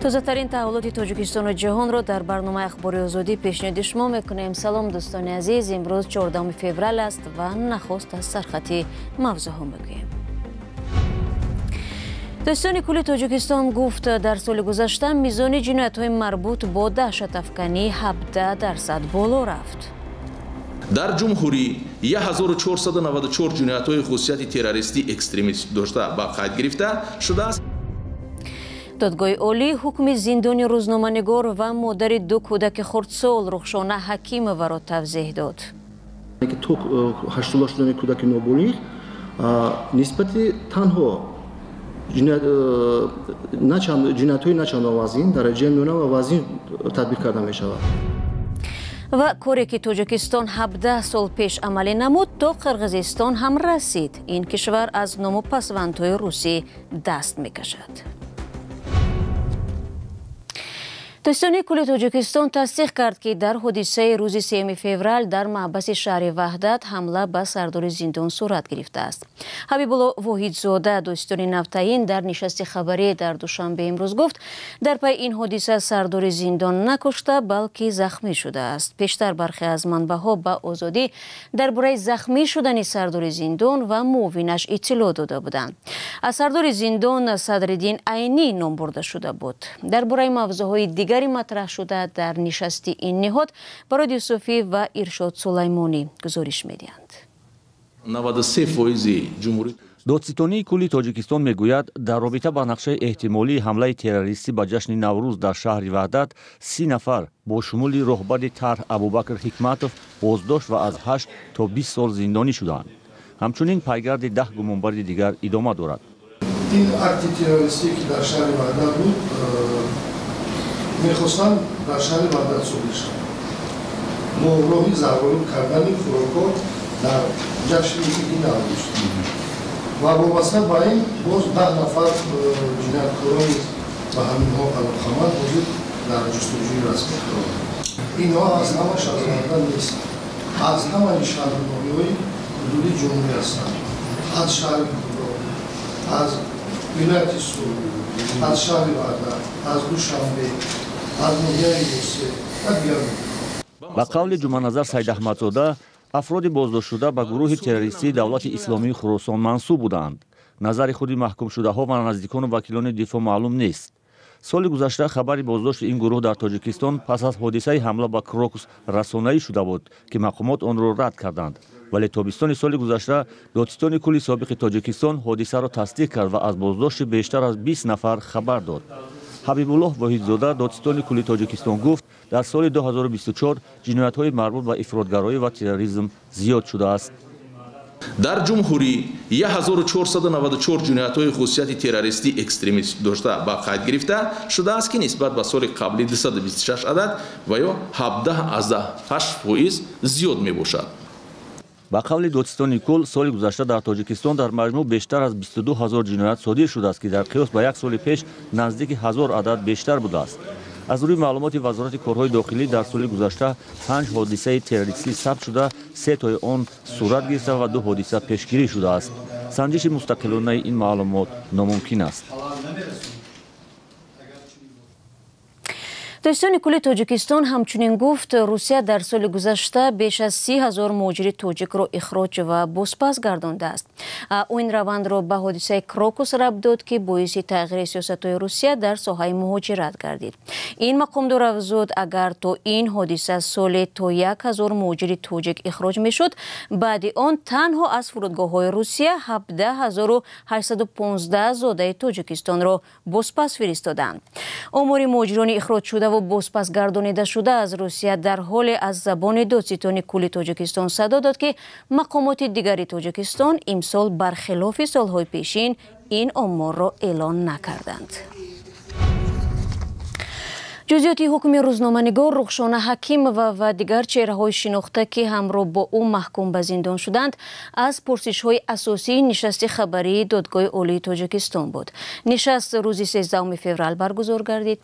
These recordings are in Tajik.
Тозатарин таҳаввулоти Тоҷикистону ҷаҳонро дар барномаи Ахбори Озодӣ пешниҳоди шумо мекунем. Салом, дӯстони азиз. Имрӯз 14 феврал аст ва нахуст аз сархати мавзӯъҳо мегӯем. Дӯстони кулли Тоҷикистон гуфт, дар соли гузашта мизони ҷиноятҳои марбут бо даҳшатафканӣ 17% боло рафт. Дар ҷумҳурӣ 1494 ҷиноятҳои хусусияти террористӣ экстремист дошта ба қайд гирифта шудааст. Додгоҳи олӣ ҳукми зиндони рӯзноманигор ва модари ду кӯдаки хурдсол Рухшона Ҳакимоваро тавзеҳ дод. То 8сола шудани кӯдаки ноболиғ нисбати танҳо ҷиноятҳои начандон вазин, дараҷаи миёна ва вазин татбиқ карда мешавад. Ва коре ки Тоҷикистон 17 сол пеш амалӣ намуд, то Қирғизистон ҳам расид. Ин кишвар аз ному пасвандҳои русӣ даст мекашад. Дӯстони кулли Тоҷикистон тасдиқ кард, ки дар ҳодисаи рӯзи 3 феврал дар маҳбаси шаҳри Ваҳдат ҳамла ба сардори зиндон сурат гирифтааст. Ҳабибулло Воҳидзода, дӯстони навтаин, дар нишасти хабарӣ дар Душанбе имрӯз гуфт, дар пай ин ҳодиса сардори зиндон накушта, балки захмӣ шудааст. Пештар бархе аз манбаъҳо ба Озодӣ дар бораи захмӣ шудани сардори зиндон ва муовинаш иттилоъ дода буданд. Аз сардори зиндон Садриддин Айнӣ ном бурда шуда буд. Дар бораи мавзӯъҳои дигар матраҳ шуда дар нишасти ин ниҳод Барод Юсуфӣ ва Иршод Сулаймонӣ гузориш медиҳанд. 93% ҷумҳурӣ. Додситонии кулли Тоҷикистон мегӯяд, дар робита ба нақшаи эҳтимолии ҳамлаи террористӣ ба ҷашни Наврӯз дар шаҳри Ваҳдат 30 нафар бо шумули роҳбари тарҳ Абубакр Ҳикматов боздошт ва аз 8 то 20 сол зиндонӣ шуданд. Ҳамчунин пайгарди 10 гумонбари дигар идома дорад. Ин акти террористие ки дар шаҳри Ваҳдат буд, мехостанд дар шаҳри Ваҳдат содир шавад бо роҳи заҳролуд кардани хӯрокҳо дар ҷашни иди Наврӯз ва вобаста ба ин боз 10 нафар ҷинояткорони ба ҳаминҳо алоқаманд ҳозир дар ҷустуҷӯи расмӣ қарор доранд. Инҳо аз ҳамаш аз Ваҳдат нестанд, аз ҳамаи шаҳру ноҳияҳои ҳудуди ҷумҳурӣ ҳастанд, аз шаҳри Кӯлоб, аз вилояти Суғд, аз шаҳри Ваҳдат, аз Душанбе, аз ноҳияи Восеъ ва дигар. Ба қавли Ҷумъаназар Сайдаҳмадзода, афроди боздоштшуда ба гурӯҳи террористии Давлати Исломии Хуросон мансуб буданд. Назари худи маҳкумшудаҳо ва наздикону вакилони дифоъ маълум нест. Соли гузашта хабари боздошти ин гурӯҳ дар Тоҷикистон пас аз ҳодисаи ҳамла ба Крокус расонаӣ шуда буд, ки мақомот онро рад карданд. Вале тобистони соли гузашта додситони кулли собиқи Тоҷикистон ҳодисаро тасдиқ кард ва аз боздошти бештар аз 20 нафар хабар дод. Ҳабибуллоҳ Воҳидзода, додситони кулли Тоҷикистон, гуфт, дар соли 2024 ҷиноятҳои марбут ба ифротгароӣ ва терроризм зиёд шудааст. Дар ҷумҳурӣ 1494 ҷиноятҳои хусусияти террористӣ экстремист дошта ба қайд гирифта шудааст, ки нисбат ба соли қаблӣ 226 адад ва ё 17,8% зиёд мебошад. Ба қавли додситони кул, соли гузашта дар Тоҷикистон дар маҷмӯъ бештар аз 22 ҳазор ҷиноят содир шудааст, ки дар қиёс ба як соли пеш наздики 1000 адад бештар будааст. Аз рӯи маълумоти Вазорати корҳои дохилӣ, дар соли гузашта 5 ҳодисаи террористӣ сабт шуда, 3 тои он сурат гирифта ва 2 ҳодиса пешгирӣ шудааст. Санҷиши мустақилонаи ин маълумот номумкин аст. Дӯстони кулли Тоҷикистон ҳамчунин гуфт, Русия дар соли гузашта беш аз 30 ҳазор муҳоҷири тоҷикро ихроҷ ва бозпас гардондааст. Ӯ ин равандро ба ҳодисаи Крокус рабт дод, ки боиси тағйири сиёсатҳои Русия дар соҳаи муҳоҷират гардид. Ин мақомдор афзуд, агар то ин ҳодиса соле то 1000 муҳоҷири тоҷик ихроҷ мешуд, баъди он танҳо аз фурудгоҳҳои Русия 17815 зодаи Тоҷикистонро бозпас фиристоданд. Омори муҳоҷирони ихроҷшуда ва бозпас гардонида шуда аз Русия дар ҳоле аз забони додситони кулли Тоҷикистон садо дод, ки мақомоти дигари Тоҷикистон имсол бархилофи солҳои пешин ин оморро эълон накарданд. Ҷузъиёти ҳукми рӯзноманигор Рухшона Ҳакимова ва дигар чеҳраҳои шинохта, ки ҳамроҳ бо ӯ маҳкум ба зиндон шуданд, аз пурсишҳои асосии нишасти хабарии Додгоҳи Олии Тоҷикистон буд. Нишаст рӯзи 13 феврал баргузор гардид.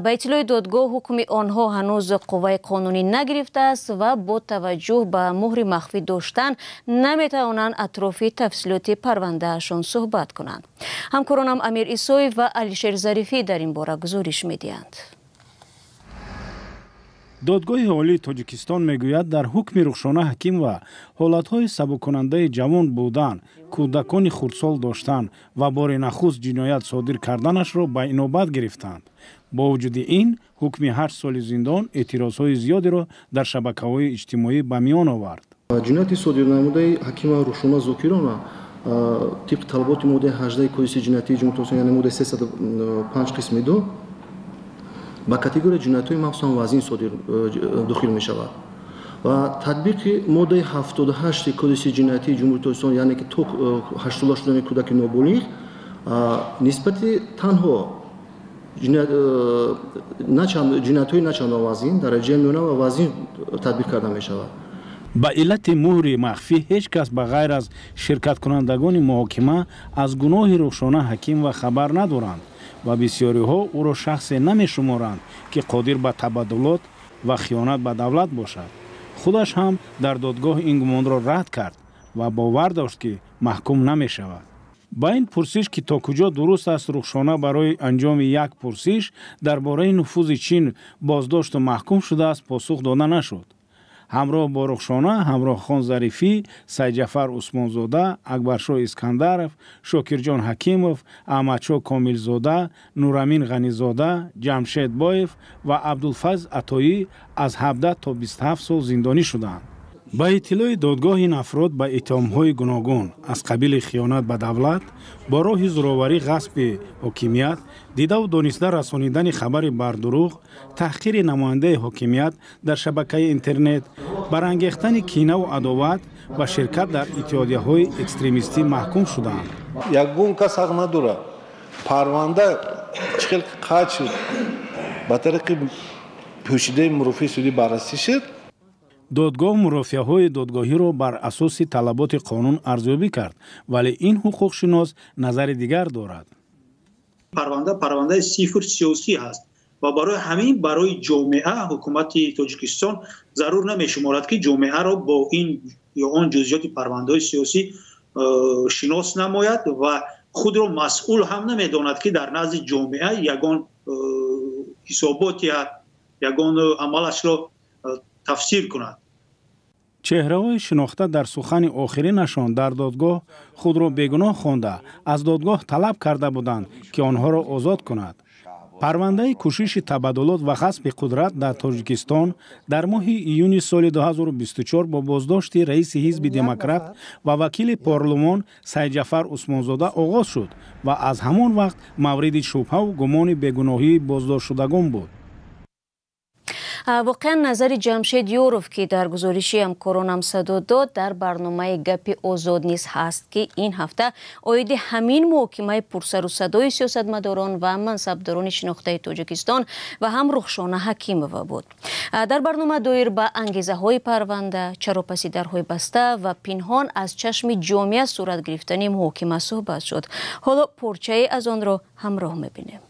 Ба иттилои додгоҳ, ҳукми онҳо ҳанӯз қувваи қонунӣ нагирифтааст ва бо таваҷҷӯҳ ба муҳри махфӣ доштан наметавонанд атрофи тафсилоти парвандаашон суҳбат кунанд. Ҳамкоронам Амир Исоев ва Алишер Зарифӣ дар ин бора гузориш медиҳанд. Додгоҳи Олии Тоҷикистон мегӯяд, дар ҳукми Рухшона Ҳакимова ҳолатҳои сабуккунандаи ҷавон будан, кӯдакони хурдсол доштан ва бори нахуст ҷиноят содир карданашро ба инобат гирифтанд. Бо вуҷуди ин, ҳукми 8 соли зиндон эътирозҳои зиёдеро дар шабакаҳои иҷтимоӣ ба миён овард. Ҷинояти содирнамудаи Ҳакимова Рухшона Зокирона тибқи талаботи моддаи 18 Кодекси ҷиноятии Ҷумҳурии Тоҷикистон, яъне моддаи 305 қисми 2, ба категорияи ҷиноятҳои махсусан вазин дохил мешавад ва татбиқи моддаи 78 Кодекси ҷиноятии Ҷумҳурии Тоҷикистон, яъне ки то 8сола шудани кӯдаки ноболиғ нисбати танҳо ҷиноятҳои начандон вазин, дараҷаи миёна ва вазин татбиқ карда мешавад. Ба иллати муҳри махфӣ ҳеҷ кас ба ғайр аз ширкаткунандагони муҳокима аз гуноҳи Рухшона Ҳакимова хабар надоранд ва бисёриҳо ӯро шахсе намешуморанд, ки қодир ба табаддулот ва хиёнат ба давлат бошад. Худаш ҳам дар додгоҳ ин гумонро рад кард ва бовар дошт, ки маҳкум намешавад. Ба ин пурсиш, ки то куҷо дуруст аст Рухшона барои анҷоми як пурсиш дар бораи нуфузи Чин боздошту маҳкум шудааст, посух дода нашуд. Ҳамроҳ бо Рухшона Ҳамроҳхон Зарифӣ, Сайҷафар Усмонзода, Акбаршоҳ Искандаров, Шокирҷон Ҳакимов, Аҳмадшоҳ Комилзода, Нурамин Ғанизода, Ҷамшед Боев ва Абдулфазл Атоӣ аз 17 то 27 сол зиндонӣ шуданд. Ба иттилои додгоҳ, ин афрод ба иттиҳомҳои гуногун аз қабили хиёнат ба давлат, бо роҳи зӯроварӣ ғасби ҳокимият, дидаву дониста расонидани хабари бардурӯғ, таҳқири намояндаи ҳокимият дар шабакаи интернет, барангехтани кинаву адоват ва ширкат дар иттиҳодияҳои экстремистӣ маҳкум шуданд. Ягон кас ҳақ надорад. Парванда чӣ хел қатъ шуд, ба тариқи пӯшидаи мурофиаи судӣ баррасӣ шуд. Додгоҳ мурофиаҳои додгоҳиро бар асоси талаботи қонун арзёбӣ кард, вале ин ҳуқуқшинос назари дигар дорад. Парванда парвандаи сифр сиёсӣ ҳаст ва барои ҳамин барои ҷомеа ҳукумати Тоҷикистон зарур намешуморад, ки ҷомеаро бо ин ё он ҷузъиёти парвандаҳои сиёсӣ шинос намояд ва худро масъул ҳам намедонад, ки дар назди ҷомеа ягон ҳисоботия, ягон амалашро тафсир кунад. Чеҳраҳои шинохта дар сухани охиринашон дар додгоҳ худро бегуноҳ хонда, аз додгоҳ талаб карда буданд, ки онҳоро озод кунад. Парвандаи кӯшиши табаддулот ва ғасби қудрат дар Тоҷикистон дар моҳи июни соли 2024 бо боздошти раиси ҳизби демократ ва вакили парлумон Сайҷафар Усмонзода оғоз шуд ва аз ҳамон вақт мавриди шубҳаву гумони бегуноҳии боздоштшудагон буд. Воқеан назари Ҷамшед Ёров, ки дар гузориши ҳамкоронам садо дод, дар барномаи Гапи Озод низ ҳаст, ки ин ҳафта оиди ҳамин муҳокимаи пурсару садои сиёсатмадорон ва мансабдорони шинохтаи Тоҷикистон ва ҳам Рухшона Ҳакимова буд. Дар барнома доир ба ангезаҳои парванда, чаро паси дарҳои баста ва пинҳон аз чашми ҷомеа сурат гирифтани муҳокима суҳбат шуд. Ҳоло порчае аз онро ҳамроҳ мебинем.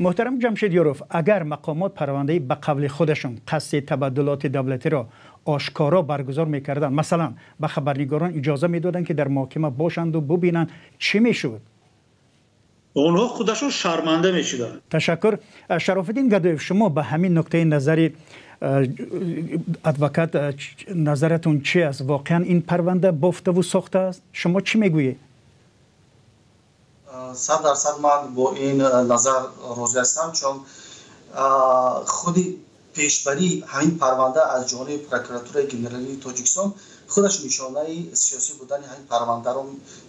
Муҳтарам Ҷамшед Ёров, агар мақомот парвандаи ба қавли худашон қасди табаддулоти давлатиро ошкоро баргузор мекарданд, масалан ба хабарнигорон иҷоза медоданд, ки дар муҳокима бошанду бубинанд, чӣ мешуд? Онҳо худашон шарманда мешуданд. Ташаккур. Шарофиддин Гадоев, шумо ба ҳамин нуктаи назари адвокат назаратон чи аст? Воқеан ин парванда бофтаву сохта аст? Шумо чӣ мегӯед? 100% ман бо ин назар розӣ ҳастам, чун худи пешбарии ҳамин парванда аз ҷониби прокуратураи генералии Тоҷикистон худаш нишонаи сиёсӣ будани ҳамин парвандаро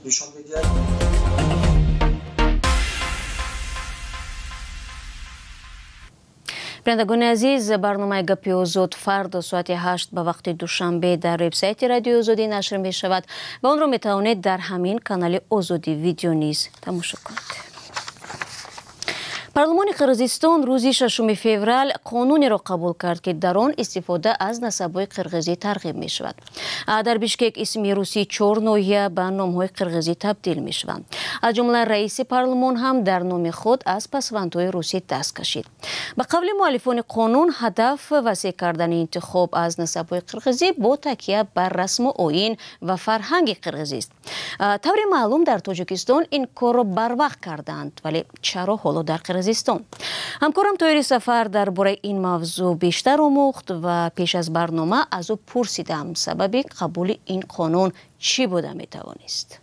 нишон медиҳад. Бинандагони азиз, барномаи Гапи Озод фардо соати 8 ба вақти Душанбе дар вебсайти Радиои Озодӣ нашр мешавад ва онро метавонед дар ҳамин канали Озодӣ Видео низ тамошо кунед. Парлумони Қирғизистон рӯзи 6 феврал қонунеро қабул кард, ки дар он истифода аз насабҳои қирғизӣ тарғиб мешавад. Дар Бишкек исми русии 4 ноҳия ба номҳои қирғизӣ табдил мешаванд. Аз ҷумла раиси парлумон ҳам дар номи худ аз пасвандҳои русӣ даст кашид. Ба қавли муаллифони қонун, ҳадаф васеъ кардани интихоб аз насабҳои қирғизӣ бо такя бар расму оин ва фарҳанги қирғизист. Таври маълум, дар Тоҷикистон ин корро барвақт карданд, вале чаро ҳоло дар Қирғизистон? Ҳамкорам Тоҳири Сафар дар бораи ин мавзӯъ бештар омӯхт ва пеш аз барнома аз ӯ пурсидам, сабаби қабули ин қонун чӣ буда метавонист.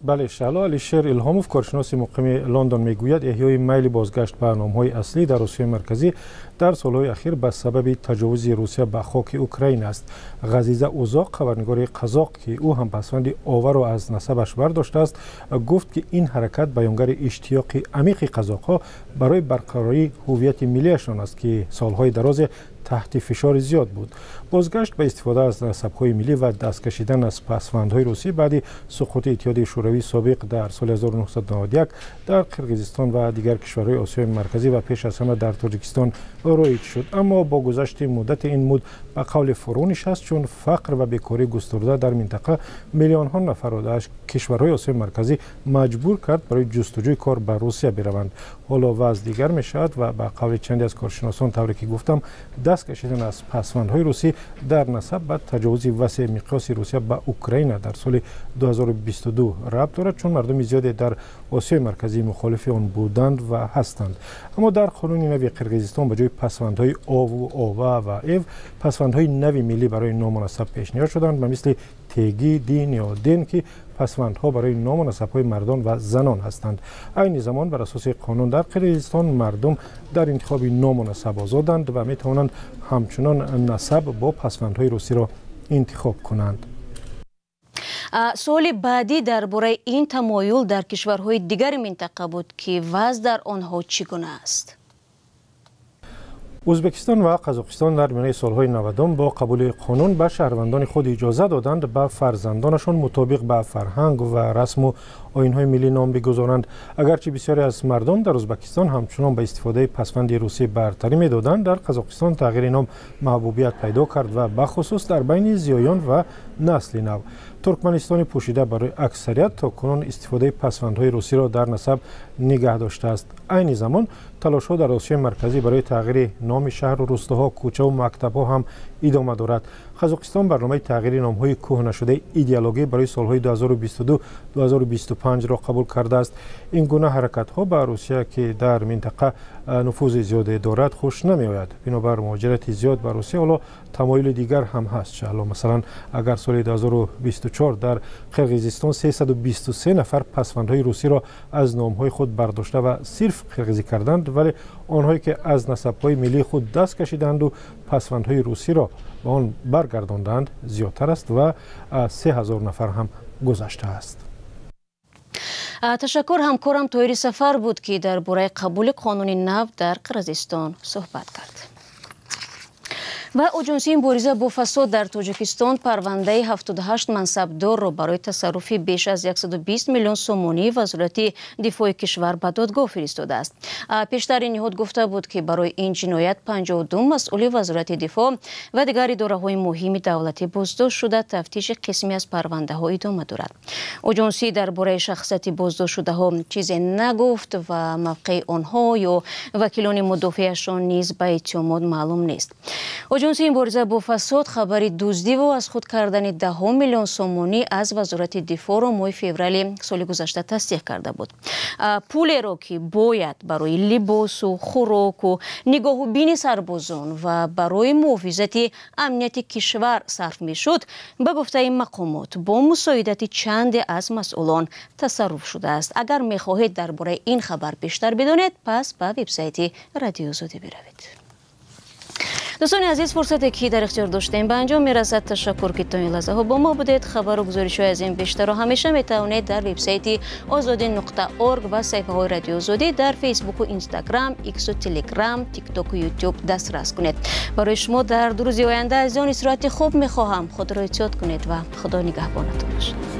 Бале, Шаҳло, Алишер Илҳомов, коршиноси муқими Лондон, мегӯяд, эҳёи майли бозгашт ба номҳои аслӣ дар Осиёи Марказӣ дар солҳои ахир ба сабаби таҷовузи Русия ба хоки Украина аст. Ғазиза Узоқ, хабарнигори қазоқ, ки ӯ ҳам пасванди оваро аз насабаш бардоштааст, гуфт, ки ин ҳаракат баёнгари иштиёқи амиқи қазоқҳо барои барқарории ҳуввияти миллиашон аст, ки солҳои дарозе таҳти фишори зиёд буд. Бозгашт ба истифода аз насабҳои миллӣ ва даст кашидан аз пасвандҳои русӣ баъди суқути Иттиҳоди Шӯравии собиқ дар соли 1991 дар Қирғизистон ва дигар кишварҳои Осиёи Марказӣ ва пеш аз ҳама дар Тоҷикистон роиҷ шуд. Аммо бо гузашти муддати ин муд ба қавли фурӯ нишаст, чун фақр ва бекорӣ густурда дар минтақа миллионҳо нафарро дар кишварҳои Осиёи Марказӣ маҷбур кард барои ҷустуҷӯи кор ба Русия бираванд. Ҳоло вазъ дигар мешавад ва ба қавли чанде аз коршиносон, тавре ки гуфтам, даст кашидан аз пасвандҳои русӣ дар насаб ба таҷовузи васеъ миқёси Русия ба Украина дар соли 2022 рабт дорад, чун мардуми зиёде дар Осиёи Марказӣ мухолифи он буданд ва ҳастанд. Аммо дар қонуни нави Қирғизистон ба ҷои пасвандҳои ову, ова ва эв пасвандҳои нави миллӣ барои ному насаб пешниҳод шуданд, ба мисли теги, дин ё ден, ки пасвандҳо барои ному насабҳои мардон ва занон ҳастанд. Айни замон бар асоси қонун дар Қирғизистон мардум дар интихоби ному насаб озоданд ва метавонанд ҳамчунон насаб бо пасвандҳои русиро интихоб кунанд. Суоли баъдӣ дар бораи ин тамоюл дар кишварҳои дигари минтақа буд, ки вазъ дар онҳо чӣ гуна аст. Ӯзбекистон ва Қазоқистон дар миёнаи солҳои 90 бо қабули қонун ба шаҳрвандони худ иҷоза доданд ба фарзандонашон мутобиқ ба фарҳанг ва расму оинҳои миллӣ ном бигузоранд. Агарчи бисёре аз мардум дар Ӯзбекистон ҳамчунон ба истифодаи пасванди русӣ бартарӣ медоданд, дар Қазоқистон тағйири ном маҳбубият пайдо кард ва бахусус дар байни зиёён ва насли нав. Туркманистони пӯшида барои аксарият то кунун истифодаи пасвандҳои русиро дар насаб нигаҳ доштааст. Айни замон талошҳо дар Осиёи Марказӣ барои тағйири номи шаҳру рӯстоҳо, кӯчаву мактабҳо ҳам идома дорад. Қазоқистон барномаи тағйири номҳои кӯҳнашудаи идеологӣ барои солҳои 2022-2025-ро қабул кардааст. Ин гуна ҳаракатҳо ба Русия, ки дар минтақа нуфузи зиёде дорад, хуш намеояд. Бинобар муҳоҷирати зиёд ба Русия ҳоло тамоюли дигар ҳам ҳаст. Шаҳло, масалан, агар соли 2024 дар Қирғизистон 323 нафар пасвандҳои русиро аз номҳои худ бардошта ва сирф қирғизӣ карданд, вале онҳое ки аз насабҳои миллии худ даст кашиданду пасвандҳои русиро ба он баргардонданд зиёдтар аст ва 3000 нафар ҳам гузаштааст. Ташаккур. Ҳамкорам Тоҳири Сафар буд, ки дар бораи қабули қонуни нав дар Қирғизистон суҳбат кард. Ва Оҷонсии мубориза бо фасод дар Тоҷикистон парвандаи 78 мансабдорро барои тасарруфи беш аз 120 миллион сомонӣ Вазорати дифои кишвар ба додгоҳ фиристодааст. Пештар ин ниҳод гуфта буд, ки барои ин ҷиноят 52 масъули Вазорати дифоъ ва дигар идораҳои муҳими давлатӣ боздошт шуда, тафтиши қисме аз парвандаҳо идома дорад. Оҷонсӣ дар бораи шахсияти боздоштшудаҳо чизе нагуфт ва мавқеи онҳо ё вакилони мудофиашон низ ба иттиҳомот маълум нест. Оҷонсии мубориза бо фасод хабари дуздиву аз худ кардани 10 миллион сомонӣ аз Вазорати дифоъро моҳи феврали соли гузашта тасдиқ карда буд. Пулеро, ки бояд барои либосу хӯроку нигоҳубини сарбозон ва барои муҳофизати амнияти кишвар сарф мешуд, ба гуфтаи мақомот бо мусоидати чанде аз масъулон тасарруф шудааст. Агар мехоҳед дар бораи ин хабар бештар бидонед, пас ба вебсайти Радиои Озодӣ биравед. Дӯстони азиз, фурсате ки дар ихтиёр доштем ба анҷом мерасад. Ташаккур, ки то ин лаҳзаҳо бо мо будед. Хабару гузоришҳои аз ин бештарро ҳамеша метавонед дар вебсайти озодӣ.орг ва саҳифаҳои Радиои Озодӣ дар Фейсбуку Инстаграм, Иксу Телеграм, Тиктоку Ютуб дастрас кунед. Барои шумо дар 2 рӯзи оянда азизон истироҳати хуб мехоҳам. Худро эҳтиёт кунед ва Худо нигаҳбонатон бошад.